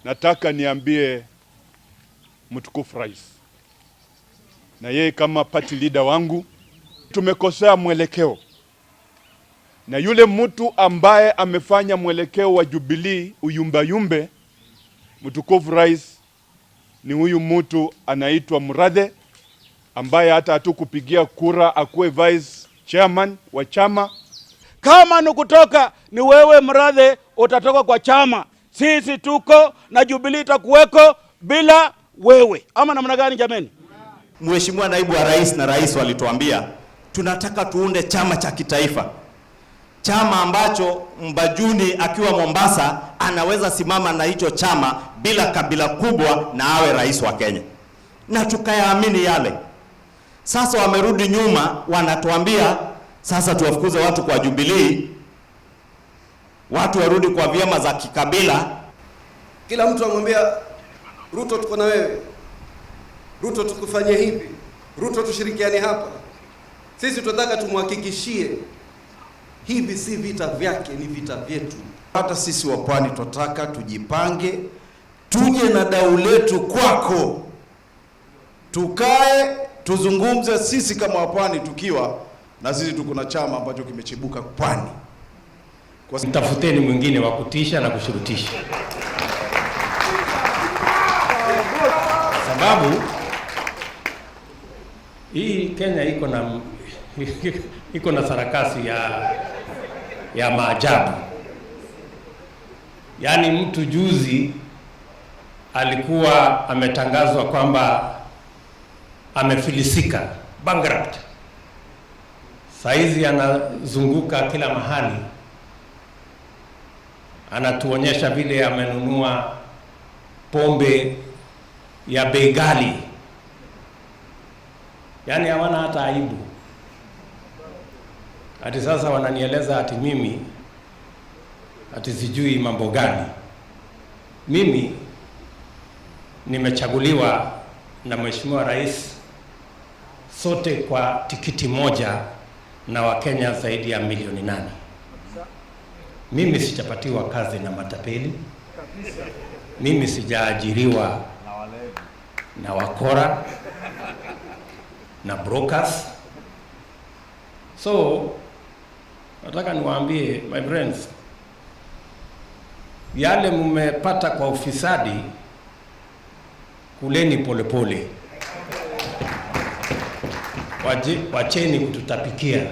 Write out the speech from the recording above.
Nataka niambie mtukufu rais, na yeye kama party leader wangu, tumekosea mwelekeo, na yule mtu ambaye amefanya mwelekeo wa Jubilee uyumbayumbe, mtukufu rais, ni huyu mtu anaitwa Murathe, ambaye hata hatukupigia kura akuwe vice chairman wa chama. Kama ni kutoka ni wewe Murathe, utatoka kwa chama. Sisi tuko na Jubilee itakuweko bila wewe, ama namna gani jameni? Mheshimiwa Naibu wa Rais na Rais walituambia tunataka tuunde chama cha kitaifa, chama ambacho Mbajuni akiwa Mombasa anaweza simama na hicho chama bila kabila kubwa na awe rais wa Kenya, na tukayaamini yale. Sasa wamerudi nyuma, wanatuambia sasa tuwafukuze watu kwa Jubilee, watu warudi kwa vyama za kikabila. Kila mtu amwambia Ruto, tuko na wewe, Ruto tukufanyie hivi, Ruto tushirikiane hapa. Sisi tunataka tumhakikishie hivi si vita vyake, ni vita vyetu. Hata sisi wa pwani tunataka tujipange, tuje na dau letu kwako, tukae tuzungumze sisi kama wapwani, tukiwa na sisi tuko na chama ambacho kimechibuka pwani. Kwa tafuteni mwingine wa kutisha na kushurutisha, sababu hii Kenya iko na sarakasi ya maajabu. Yaani, mtu juzi alikuwa ametangazwa kwamba amefilisika, bankrupt. Saizi anazunguka kila mahali, anatuonyesha vile amenunua pombe ya bei ghali, yaani hawana hata aibu. Ati sasa wananieleza ati mimi ati sijui mambo gani. Mimi nimechaguliwa na Mheshimiwa Rais, sote kwa tikiti moja na Wakenya zaidi ya milioni 8. Mimi sijapatiwa kazi na matapeli, mimi sijaajiriwa na wakora na brokers. So nataka niwaambie, my friends, yale mmepata kwa ufisadi, kuleni polepole, wacheni kututapikia.